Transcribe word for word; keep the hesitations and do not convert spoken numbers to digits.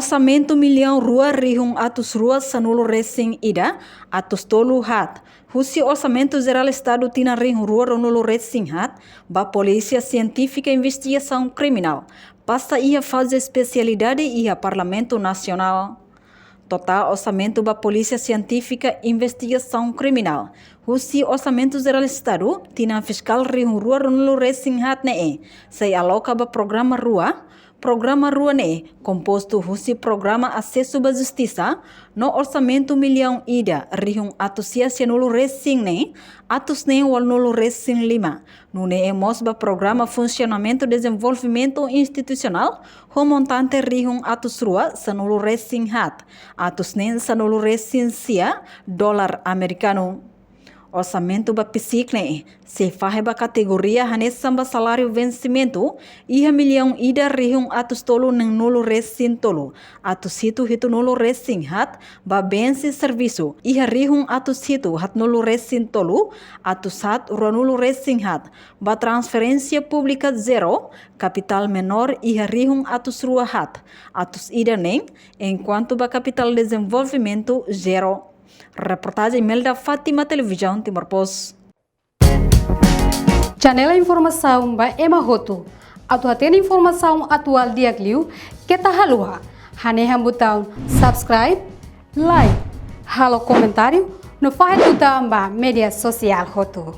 Orsamentu millaun rua rihun atus rua sanulu resin ida, atus tolu haat, husi Orsamentu Jerál Estadu tinan rihun rua ruanulu resin haat, ba Polísia Sientífika Investigasaun Kriminál, pasta iha faze espesialidade iha Parlamentu Nasionál. Totál orsamentu ba Polísia Sientífika Investigasaun Kriminál, husi Orsamentu Jerál Estadu tinan fiskál rihun rua ruanulu resin haat ne'e, sei aloka ba programa rua. Programa rua ne'e kompostu husi Programa Asesu ba Justisa, no orsamentu millaun ida rihun atus sia sianulu resin neen, atus neen ualunulu resin lima. Nune'e mós ba Programa Funsionamentu Dezenvolvimentu Institusionál, ho montante rihun atus rua sanulu resin haat, atus neen sanulu resin sia dolar amerikanu. Orsamentu ba PCIC ne'e sei fahe ba kategoria hanesan ba saláriu vensimentu, iha millaun ida rihun atus tolu neenulu resin tolu, atus hitu hitunulu resin haat, ba bense servisu, iha rihun atus hitu haatnulu resin tolu, atus haat ruanulu resin haat, ba transferénsia públika zero, kapitál menór iha rihun atus rua haat, atus ida neen, enkuantu ba kapitál dezenvolvimentu zero. Reportajen Imelda Fátima, Televizaun Timor Post. Janela informasaun ba ema hotu. Atu hatene informasaun atuál di'ak liu, keta haluha hanehan butaun subscribe, like, halo komentáriu, no fahe tutan ba média sosiál hotu.